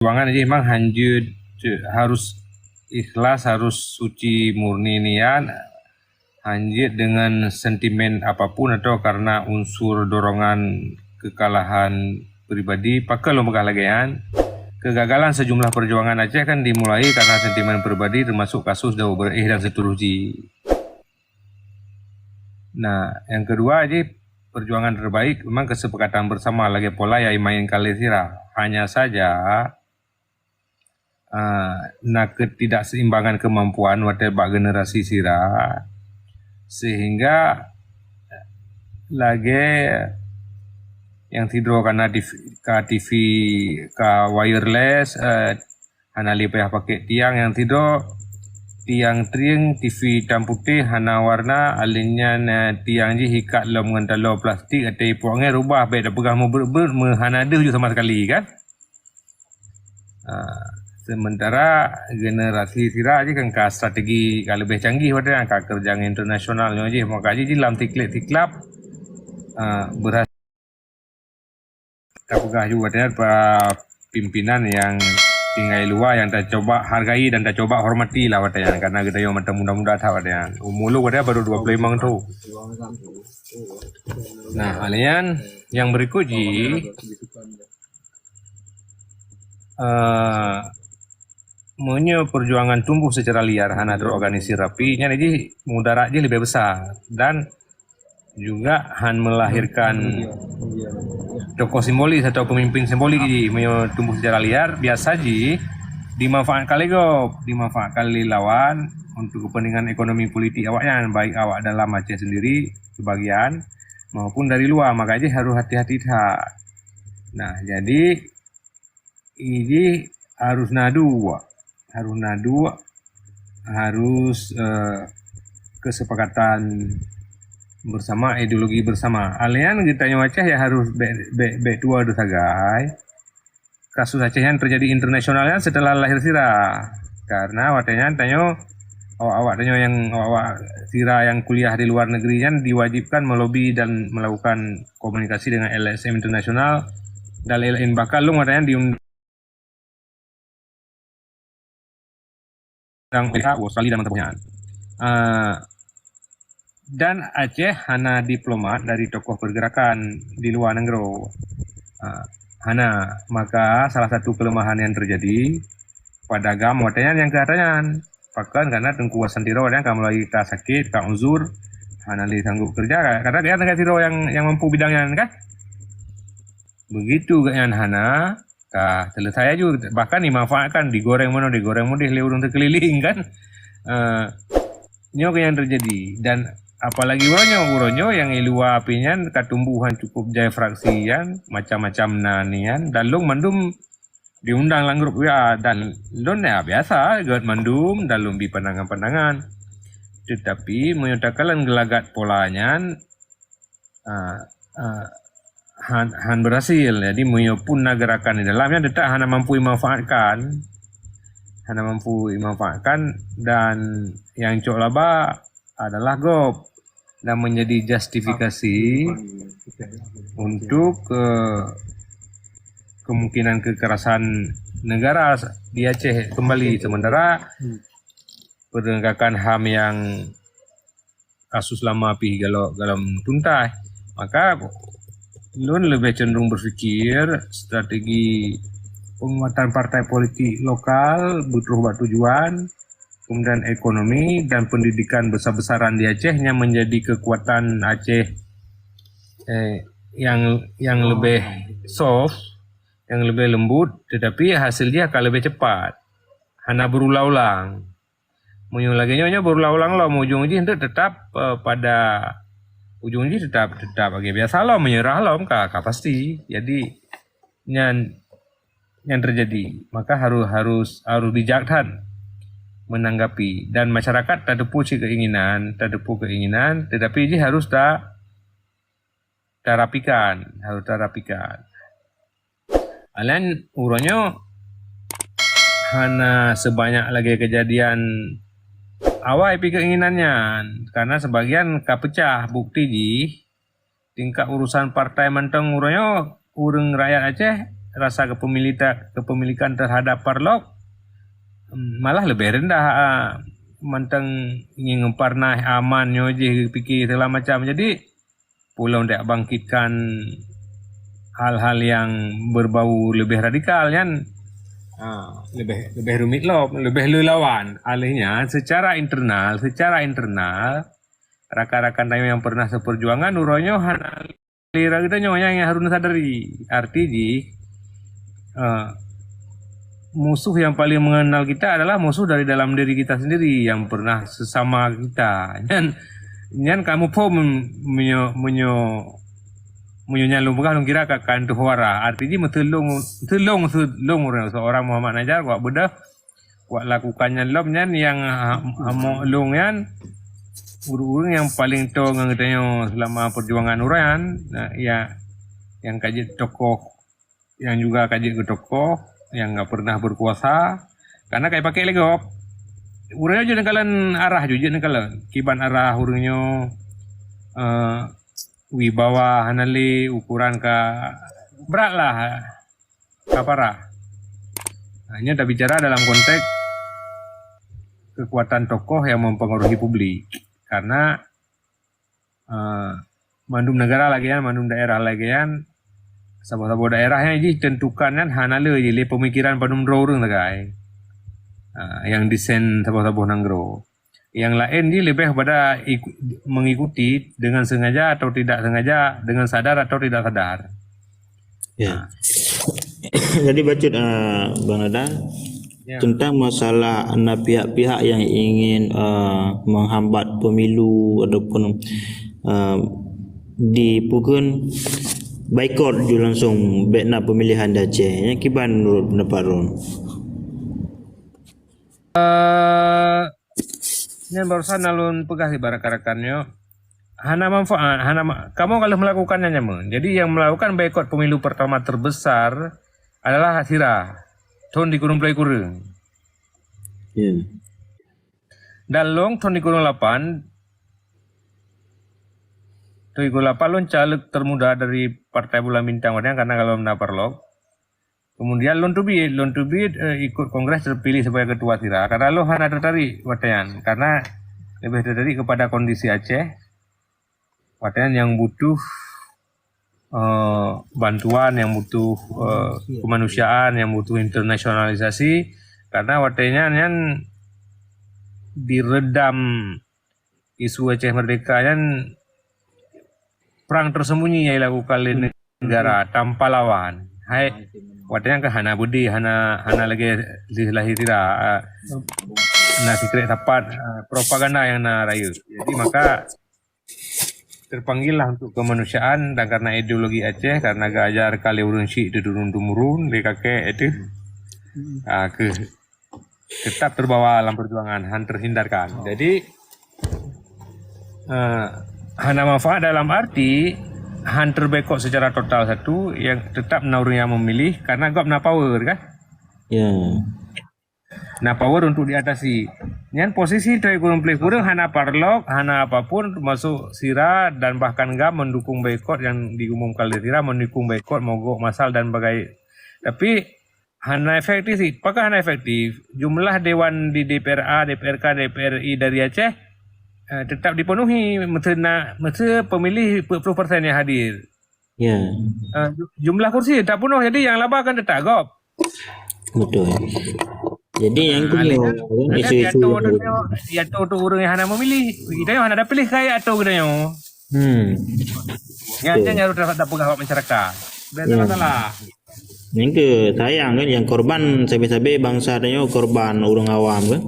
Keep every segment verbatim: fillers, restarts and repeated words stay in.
perjuangan jih memang hanjeuet harus ikhlas, harus suci murni niat, hanjeuet dengan sentimen apapun atau karena unsur dorongan kekalahan pribadi. Pakon lôn peugah lagée nyan, kegagalan sejumlah perjuangan Aceh kan dimulai karena sentimen pribadi, termasuk kasus Daud Beureueh dan seuturoh jih. Nah, nyang keudua jih, perjuangan terbaik memang kesepakatan bersama lagée pola nyang imainkan lé sira. Hanya saja, ah, na ketidakseimbangan kemampuan watée bak generasi sira, sehingga lagée nyang sidroe kana TV, ka TV, ka wireless, eh, hana lé payah pakai tiang, nyang sidroe tiang trieng, TV hitam putéh hana warna, alin nyan, eh, tiang jih ikat lom ngon taloe plastik, até ipok ngai rubah, bék tapeugah meubreuet-breuet, meuhana deuh ju sama sekali kan. Ha, sementara generasi sira jih kan ka strategi ka leubeh canggih watée nyan, ka keureuja ngon internasional nyoe jih, maka jih lam tiklep-tiklap, ha, berhasil. Ka peugah ju watée nyan, para pimpinan nyang tinggai luwa nyang tacoba hargai dan tacoba hormati lah watée nyan, karena geutanyoe mantong muda-muda that watée nyan. Umu lôn watée nyan baru dua puluh lima thon. Nah, hal nyan nyang berikut jih, eh, meunyoe perjuangan tumbuh secara liar hana terorganisir rapi, nyan jih mudarat jih leubeh besar dan juga han melahirkan tokoh simbolis atau pemimpin simbolis jih. Meunyoe tumbuh secara liar, biasa jih dimanfaatkan lé gob, dimanfaatkan lé lawan untuk kepentingan ekonomi politik awaknyan, baik awak dalam Aceh sendiri sebagian maupun dari luwa. Maka jih harus hati-hati that. Nah, jadi jih harus na duek, harus na duek, harus, eh, kesepakatan bersama, ideologi bersama. Hal nyan geutanyoe Aceh ya harus bék, bék, bék tuwoe sagai. Kasus Aceh nyan terjadi internasional nyan setelah lahir sira. Karena watée nyan tanyoe, awak-awak tanyoe nyang, awak-awak sira nyang kuliah di luar negeri nyan diwajibkan melobi dan melakukan komunikasi dengan L S M internasional dan lain-lain. Bahkan lôn watée nyan diundang Australia dan mantong nyan. Ah, dan Aceh hana diplomat dari tokoh pergerakan di luwa nanggroe. Ah, hana. Maka salah satu kelemahan yang terjadi pada GAM watée nyan nyang keu ata nyan. Pakon karena Teungku Hasan Tiro watée nyan ka mulai ka sakét, ka uzur, hana lé sanggup keureuja. Karena gobnyan sidroe nyang, nyang mampu bidang nyan kan. Begitu gobnyan hana, ka selesai aju. Bahkan dimanfaatkan, digoreng meunoe, digoreng meudeh lé ureuëng teukeulileng kan. Eh, nyoe nyang terjadi. Dan apalagi uroe nyoe, uroe nyoe nyang di luwa pih nyan ka tumbuhan cukup jai fraksi nyan, macam-macam na nian, dan lôn mandum diundang lam grup W A dan lôn ya biasa gét mandum dan lôn bi pandangan-pandangan. Tetapi meunyoe takalon geulagat pola nyan, ah, ah, han, han berhasil. Jadi meunyoe pun na gerakan di dalam nyan tetap hana mampu dimanfaatkan. Hana mampu dimanfaatkan dan nyang cok laba adalah gob dan menjadi justifikasi untuk, eh, kemungkinan kekerasan negara di Aceh kembali, sementara penegakan ham nyang kasus lama pih galak galom tuntas. Maka lôn lebih cenderung berpikir strategi penguatan partai politik lokal beutôh bak tujuan, kemudian ekonomi dan pendidikan besar-besaran di Aceh yang menjadi kekuatan Aceh, eh, yang, yang lebih soft, yang lebih lembut, tetapi hasil dia akan lebih cepat. Hana berulang-ulang. Meunyoe lagée nyoe, nyoe berulang-ulang lom, ujong jih tetap, eh, pada ujong jih tetap, tetap lagée biasa lom, menyerah lom ka, ka pasti. Jadi nyan, nyan terjadi. Maka harus, harus, harus bijak that menanggapi dan masyarakat tateupeue cit keinginan, tateupeue keinginan, tetapi jih harus ta, tarapikan, harus tarapikan. Laén uroe nyoe hana sebanyak lagée kejadian awai pih keinginan nyan, karena sebagian ka pecah. Bukti jih, tingkat urusan partai mantong uroe nyoe ureuëng rakyat Aceh rasa kepemilita-, kepemilikan terhadap Parlok, em, malah lebih rendah, ah, mantong ingin ngeupernah aman nyoe jih pike segala macam. Jadi, ulôn dak bangkitkan hal-hal yang berbau lebih radikal nyan, ah, lebih, lebih rumit lom, lebih leulawan. Alehnya secara internal, secara internal, rakan-rakan tanyoe yang pernah seperjuangan uroe nyoe hana lé geutanyoe nyang harus neusadari. Arti jih, eh, musuh yang paling mengenal kita adalah musuh dari dalam diri kita sendiri yang pernah sesama kita. Nyan, nyan kamoe phom meunyoe, meunyoe, meunyoe nyan lôn peugah lôn kira ka, ka tuh wara. Arti jih meuteulông, teulông seulông ureuëng seorang Muhammad Najar wak beudôh, wak lakukan nyan lom nyan yang ha-, hamok lông nyan ureuëng-ureuëng yang paling toe ngon geutanyoe selama perjuangan uroe nyan, nah, ya, yang ka jeuet tokoh, yang juga ka jeuet keu tokoh, yang ka pernah berkuasa, karena ka jipakek lé gob. Ureuëng nyoe jeuet neukalon arah ju, jeuet neukalon kiban arah ureuëng nyoe, eh, wibawa hana lé, ukuran ka brat lah, ka parah. Nah, nyoe tabicara dalam konteks kekuatan tokoh yang mempengaruhi publik. Karena, eh, mandum negara lagée nyan, mandum daerah lagée nyan, saboh-saboh daerah nyan jih tentukan nyan hana lé jih lé pemikiran padum droe ureuëng sagai. Ah, yang desain saboh-saboh nanggroe. Yang laén jih lebih pada iku-, mengikuti dengan sengaja atau tidak sengaja, dengan sadar atau tidak sadar. Ya. Jadi bacut, eh, Bang Nadang, ya, tentang masalah na pihak-pihak yang ingin, eh, menghambat pemilu ataupun, eh, dipukul boikot ju langsung bek na pemilihan di Aceh. Nyan kiban menurut pendapat Ron? Eh, nyan barusan ulôn peugah di rakan-rakan nyoe, hana manfaat, hana ma-, kamoe ka lheueh melakukan nyan nyaman. Jadi yang melakukan boikot pemilu pertama terbesar adalah Sira, thon sikureueng ploh sikureueng. Ya. Dan lôn thon sikureueng lapan, thon sikureueng lapan lôn caleg termuda dari Partai Bulan Bintang watée nyan, karena gohlom na Parlok. Kemudian lôn teubiet, lôn teubiet, eh, ikut kongres terpilih sebagai ketua Sira. Karena lôn hana tertarik watée nyan, karena lebih tertarik kepada kondisi Aceh. Watée nyan yang butuh, eh, bantuan, yang butuh, eh, kemanusiaan, yang butuh internasionalisasi. Karena watée nyan, nyan diredam isu Aceh Merdeka nyan perang tersembunyi yang dilakukan oleh negara tanpa lawan. Hai, watée nyan kan hana budi, hana, hana lagée lheueh lahé Sira, ah, na sikrek sapat, ah, propaganda yang na rayeuk. Jadi maka terpanggillah untuk kemanusiaan dan karena ideologi Aceh, karena geuajarkan lé ureuëng syik turun-temurun, lé kakek itu, ah, ke tetap terbawa dalam perjuangan, han terhindarkan. Jadi, eh, hana manfaat dalam arti han terboikot secara total satu, yang tetap na ureuëng yang memilih karena gob na power kan? Ya. Na power untuk diatasi. Nyan posisi thon sikureueng ploh sikureueng hana Parlok, hana apapun, termasuk Sira dan bahkan GAM mendukung boikot yang diumumkan oleh Sira, mendukung boikot mogok masal dan bagai. Tapi hana efektif sih. Pakon hana efektif? Jumlah dewan di D P R A, D P R K, D P R I dari Aceh, eh, tetap dipenuhi. Mesti na, mesti pemilih empat puluh persen yang hadir. Ya. Eh, ju-, jumlah kursi tak penuh, jadi yang laba kan tetap gob. Betul. Jadi yang tu ada, ada isu-isu diatur yang tu, diatur tu ureuëng yang hana memilih. Kita yang hana ada pilih kaya atur kita yang. Hmm. Yang, betul, yang harus dapat pegang masyarakat. Biar, ya, tak masalah. Yang ke sayang kan, yang korban sabe-sabe bangsa tanyoe korban ureuëng awam kan.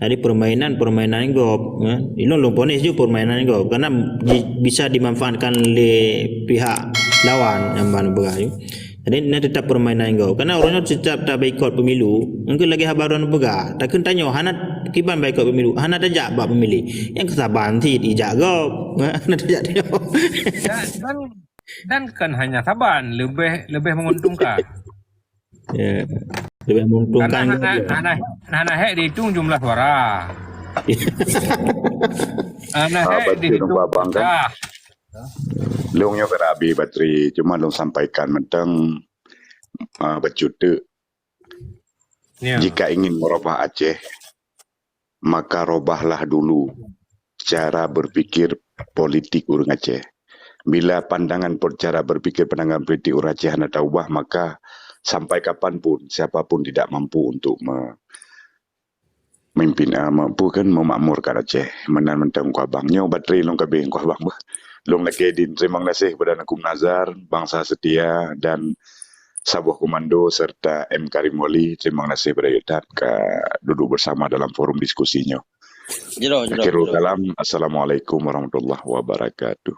Jadi permainan-permainan gob, ya. Ilong lom ponis ju permainan gob karena di, bisa dimanfaatkan oleh pihak lawan yang mana begitu. Jadi ini tetap permainan gob. Karena orang nyoe tetap tak boikot pemilu, engke lagi haba droen peugah. Takkan tanyoe hana kiban boikot pemilu, hana tajak bak pemilih. Yang kesaban sit ijak gob. Hana tajak tanyoe. Dan, dan, dan kan hanya saban, lebih, lebih menguntungkan. Ya. Lebih menguntungkan. Karena hana, hana, hana hek dihitung jumlah suara. Hana hek dihitung abang kan? Lông nyoe keu Rabi Batri, cuma lông sampaikan mantong uh, bacut teuk. Ya. Jika ingin merubah Aceh, maka robahlah dulu cara berpikir politik ureuëng Aceh. Bila pandangan, cara berpikir, pandangan politik ureuëng Aceh hana taubah, maka sampai kapanpun, siapapun tidak mampu untuk me-, memimpin, uh, mampu kan memakmurkan Aceh. Meunan mantong Ungku Abang. Nyoe baterai lôn ka abéh Ungku Abang. Lôn lakée di terima kasih kepada Ungku Nazar, bangsa setia, dan saboh komando serta M Karim Wali. Terima kasih kepada Yudhat ka duduk bersama dalam forum diskusi nyoe. Jero, jero, Akhirul jero. Kalam, Assalamualaikum warahmatullahi wabarakatuh.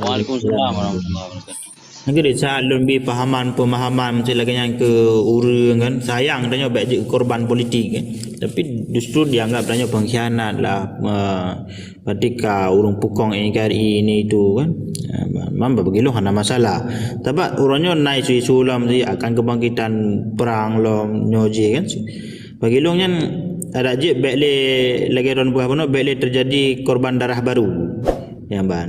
Waalaikumsalam warahmatullahi wabarakatuh. Mungkin di saat lôn bi pahaman pemahaman macam lagée nyan ke ureuëng kan, sayang tanyoe baik jeuet korban politik kan. Tapi justru dianggap tanyoe pengkhianat lah, uh, ketika ureuëng pukong N K R I ini itu kan. Uh, mamba bagi lôn hana masalah. Tapi ureuëng nyoe naik isu-isu lom akan kebangkitan perang lom nyoe je kan. Bagi lôn nyan, adak jeuet bék lé lagée droen peugah bunoe, bék lé terjadi korban darah baru. Nyang ban.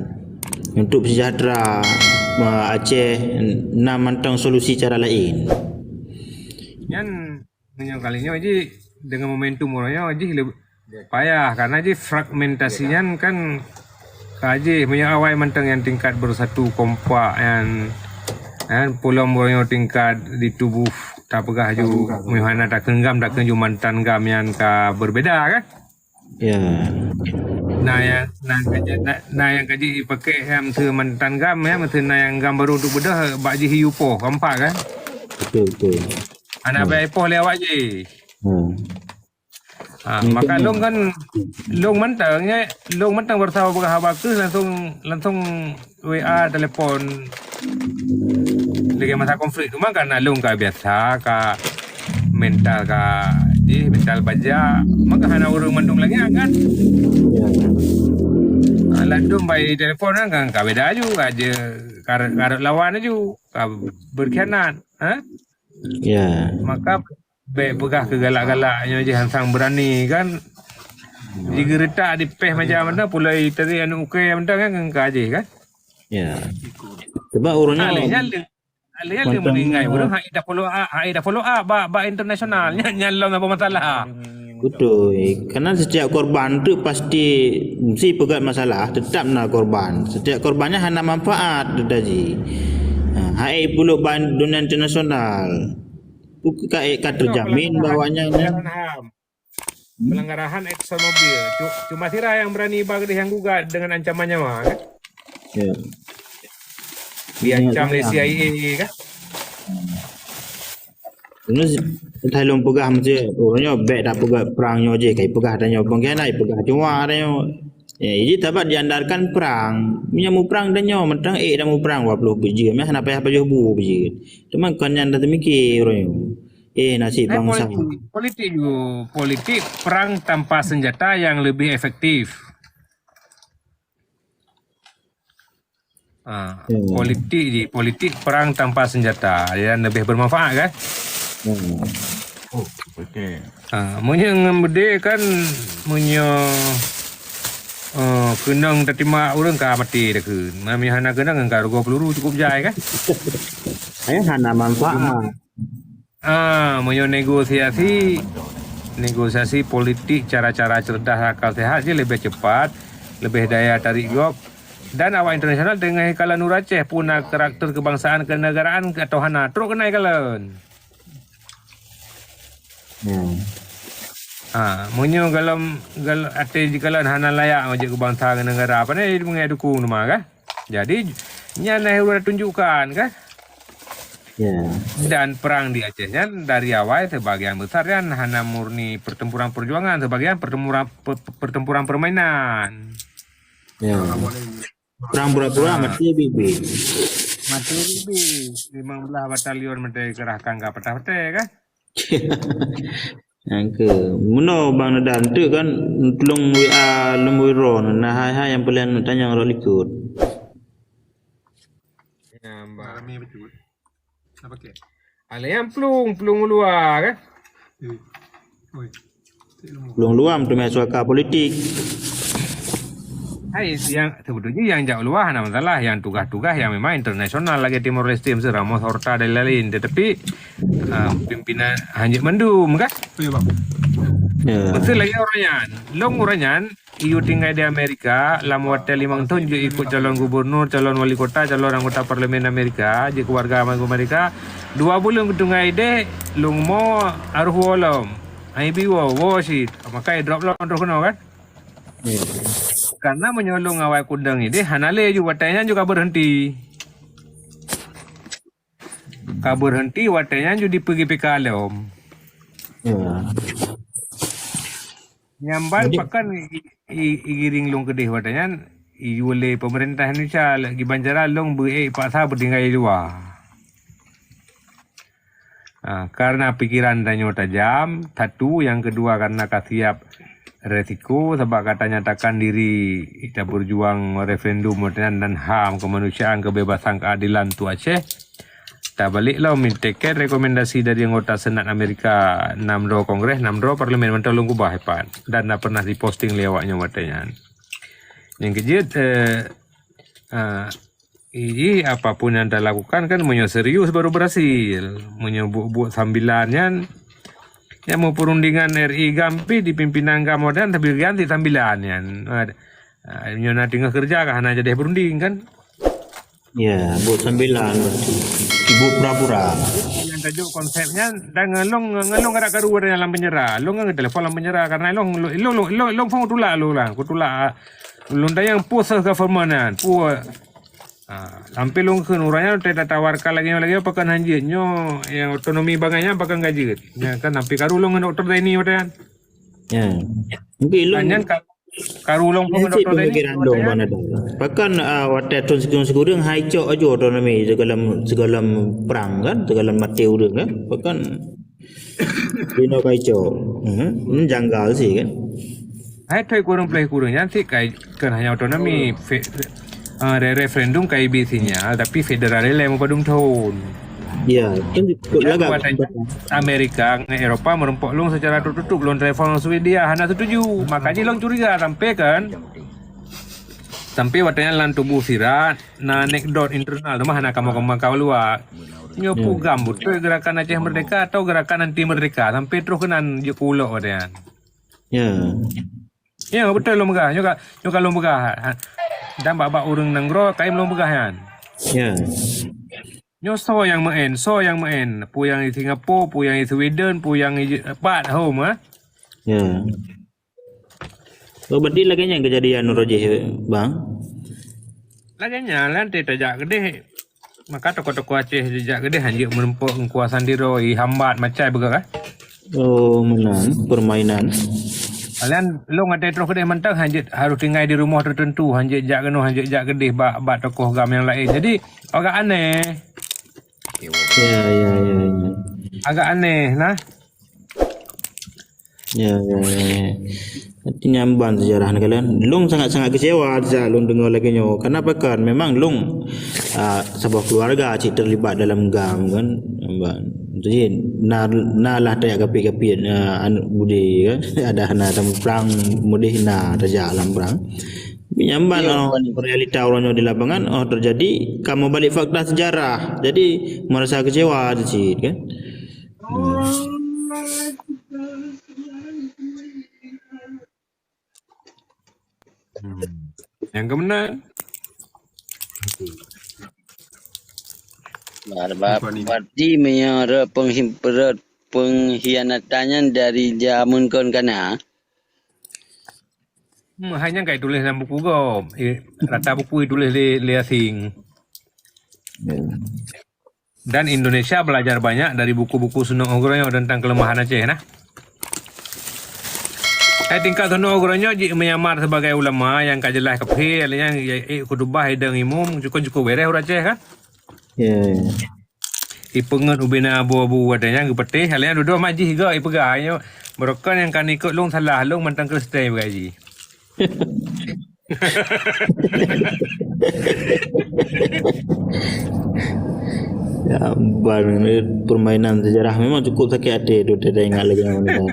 Untuk sejahtera, ma-, Aceh, na mantong solusi cara lain. Nyan, meunyoe kali nyoe jih, dengan momentum uroe nyoe jih leb-, payah, karena jih fragmentasi nyan kan ka jih, meunyoe awai mantong nyang tingkat bersatu kompak nyan, kan, peulom uroe nyoe tingkat di tuboh tapeugah ju, meunyoe hana takheun GAM, takheun ju mantan GAM nyan ka berbeda, kan? Ya. Nah, ya, nah, ka jih, nah, nah, nyang ka jih ipakék, ya, meuseu mantan GAM, ya, meuseu na nyang GAM baru duek beudôh, bak jih iyu poh, kompak, kan? Betul, betul. Hana payah ipoh lé awak jih. Hmm. Ha, maka lôn kan, lôn mantong, ya, lôn mantong baroesa peugah haba keuh langsung, langsung W A, telepon. Lagée masa konflik tu, maka na lôn ka biasa, ka mental ka jih, mental baja, maka hana ureuëng mandum lagée nyan kan. Ya. Ha, ladom bai telepon kan, kan ka beda aju, ka je, ka rot, ka rot lawan aju, ka berkhianat, ha? Ya. Maka bék peugah keu galak-galak nyoe jih hansang beurani kan. Jigeuretak di péh macam mana, pulai tadi anu ukée macam kan, kan ka jih kan. Ya. Sebab ureuëng nyoe, alih nyan le, alih nyan le mantong meuninggai ureuëng hai dah follow up, hai dah follow up bak, bak internasional. Nyan, nyan lom apa masalah. Betul. Karena setiap korban tu pasti mesti peugah masalah, tetap na korban. Setiap korban nyan hana manfaat teudaji. Ha, hai puluk ban dunia internasional. Bukan ka, ka terjamin bahwa nyan, pelanggaran HAM. Hmm. Pelanggaran HAM ExxonMobil. Cu-, cuma sira yang berani ba keudeh nyang gugat dengan ancaman nyawa, kan? Ya. Diancam lé C I A, kan? Terus, entah lôn peugah mesti, oh, nyoe bék dak peugah perang nyoe jih, kai peugah tanyoe pengkhianat, peugah cuma tanyoe. Ya, jadi tabat diandarkan perang. Meunyoe muprang tanyoe, mantong ék dak muprang dua puluh biji, meh hana payah pajoh bu biji. Teuma kon nyan dah teumiké ureuëng nyoe. Eh, nasib bangsa. Politik, politik juga, politik perang tanpa senjata yang lebih efektif. Ha, politik jih, politik perang tanpa senjata yang lebih bermanfaat kan? Hmm. Oh, okey. Ha, meunyoe ngon beudé kan, meunyoe, eh, keunong tatimak ureuëng ka maté dah kheun. Meunyoe hana keunong kan ka rugoe peluru cukup jai kan? Eh, hana manfaat. Ah, meunyoe negosiasi, negosiasi politik, cara-cara cerdas, akal sehat je lebih cepat, lebih daya tarik gob. Dan awak internasional teungoh ikalon ureuëng Aceh pun na karakter kebangsaan kenegaraan atau hana, trok keunan ikalon. Hmm. Ha, meunyoe galom, gal-, até jikalon hana layak jeuet keu bangsa ngon negara, pane meungai dukung teuma kah? Jadi, nyan hai ureuëng tunjukkan kah? Ya. Dan perang di Aceh nyan dari awai sebagian besar nyan hana murni pertempuran perjuangan, sebagian pertempuran, pe-, pertempuran permainan. Ya. Perang pura-pura, ah, mati bibit. Mati bibit. Limong belas batalion meutai kerahkan ka patah-patah kan? Nyang ke, meunoe Bang Nadan, tu kan tulung W A nombor droe, nah hai-hai nyang peureulée tanyong rot likot. Ya, Mbak. Ramai betul. Apa ke? Alé nyang plueng, plueng u luwa kan? Eh. Oi. Plueng luwa meuteumé suaka politik. Hai, yang sebetulnya yang jak luar hana masalah, yang tugas-tugas yang memang internasional lagi Timor Leste, misalnya Ramos Horta dan lain-lain. Tetapi uh, pimpinan hanya mandum kan? Ya, bang. Ya. Betul lagi orang nyan. Long orang nyan, iyu tinggai di Amerika, lam watèe limong thôn jeuet ikut calon gubernur, calon wali kota, calon anggota parlemen Amerika, jeuet keluarga Amerika. Dua buleuen tinggai deh, long mo aruh wolom. Ai bi wo, wo sit. Makai drop lom terus kena kan? Karena meunyoe long awai kudang ideh hana lé ju watèe nyan ju ka berhenti. Ka berhenti watèe nyan ju dipeugipika lom. Ya. Nyamban pakan igiring long keudeh watèe nyan iyue lé pemerintah Indonesia lagi bancara long beu paksa beutinggai luwa. Ha, karena pikiran tanyoe tajam, satu, yang kedua karena ka siap resiko, sabab ka tanyatakan diri kita berjuang referendum dan, dan HAM, kemanusiaan, kebebasan, keadilan untuk Aceh. Tabalek lom, minteket rekomendasi dari anggota Senat Amerika enam droe Kongres, enam droe Parlemen, mantong lôn keubah ipat. Dan dah pernah diposting lé awaknyoe watèe nyan. Nyang keujeuet, eh, ah, Jadi, apapun yang talakukan kan meunyoe serius baru berhasil. Meunyoe buet-buet sambilan nyan, ya mau perundingan R I GAM pi di pimpinan GAM dan tapi ganti sambilan nyan. Meunyoe na tinggal kerja kan hana jadi berunding kan? Ya, buat sambilan berarti. Sibuk pura-pura. Yang tajuk konsepnya dan ngelong ngelong kada karu ada dalam penjara. Long ngan telepon dalam penjara karena long long long long, long phone tulak long lah. Aku tulak long tayang post government kan. Pu Ha, sampai long kheun urang nyan tatawarkan lagèe nyoe lagèe nyoe pakon hanjeuet nyoe yang otonomi bangai nyan pakon gajeuet. Nyan kan sampai karu long ngon doktor Zaini watèe nyan. Ya. Mungkin long nyan ka- karu long pun ngon doktor Zaini. Pakon ah, watèe thôn sikureueng hai cok aju otonomi sigohlom sigohlom perang kan, sigohlom maté ureueng kan. Pakon Dino kaico. Hmm, ini janggal sih kan. Hai thoi kurang pelai kurang nyan sih kai kan hanya otonomi fe, uh, re, referendum kai bi sinyal tapi federal ilai mupadum thon. Ya, kan lagak Amerika ngan Eropa merumpok long secara tertutup long telepon Swedia hana setuju. Makanya long curiga sampai kan sampai watanya dalam tubuh sirat na anekdot internal tu mah hana kamu kamu kau luar. Nyoe pugam beutôi gerakan Aceh Merdeka atau gerakan anti merdeka sampai terus keunan jeuet keu ulok watèe nyan. Ya. Ya beutôi lôn peugah. Nyoe ka nyoe ka lôn peugah. Dan bak-bak ureueng nanggroe kaim lôn peugah nyan. Ya. Nyoe soe nyang meu'en, soe nyang meu'en. Peue nyang di Singapore, peue nyang di Sweden, peue nyang di pat home ah. Ya. Oh, berarti lagèe nyan kejadian uroe jih, Bang? Lagèe nyan lah teuh tajak keudeh. Maka tokoh-tokoh Aceh jijak keudeh hanjeuet meureumpok keukuasaan diroe, hambat macai beugah kan? Oh, meunan permainan. Kalian long até troh keudeh mantong hanjeuet harus tinggai di rumoh tertentu, hanjeuet jak keunoe, hanjeuet jak keudeh bak bak tokoh GAM nyang laén. Jadi agak aneh. Ya, ya, ya, ya. Agak aneh nah. Ya, ya, ya, ya. Artinya ban sejarah ni kalian. Long sangat-sangat kecewa saat long dengar lagi nyoe. Kenapa kan? Memang long ah, sebuah keluarga cik terlibat dalam GAM kan. Ban. Jadi na na lah tayak kapit-kapit ah, anu budi kan. Ada hana dalam perang mudih na tajak dalam perang. Nyamban orang realita orang nyoe di lapangan oh terjadi kamu balik fakta sejarah. Jadi merasa kecewa cik kan. Hmm. Hmm. Yang kemenang. Berarti menyerah penghimperet pengkhianatan nyan dari zaman kon kana. Hmm, hai nyan kai tuléh dalam buku gob. Eh, rata buku tuléh lé lé asing. Ya. Dan Indonesia belajar banyak dari buku-buku Sunok Ogroño tentang kelemahan Aceh nah. Hai tingkat Sunok Ogroño jik menyamar sebagai ulama yang ka jelas kafir, yang eh, khutubah idang imum cukup-cukup beres urang Aceh kan? Ya. Ipeungeut ubena abu-abu watèe nyan geupeuteh, lheuh nyan dudoe majih gok ipeugah nyoe, "Meurokon nyang ka ikot lôn salah, lôn mantong Kristen," ipeugah jih. Ya, ban, permainan sejarah memang cukup sakit hati tu, teringat lagi nama ni.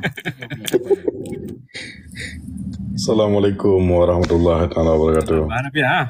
Assalamualaikum warahmatullahi taala wabarakatuh. Mana pihak?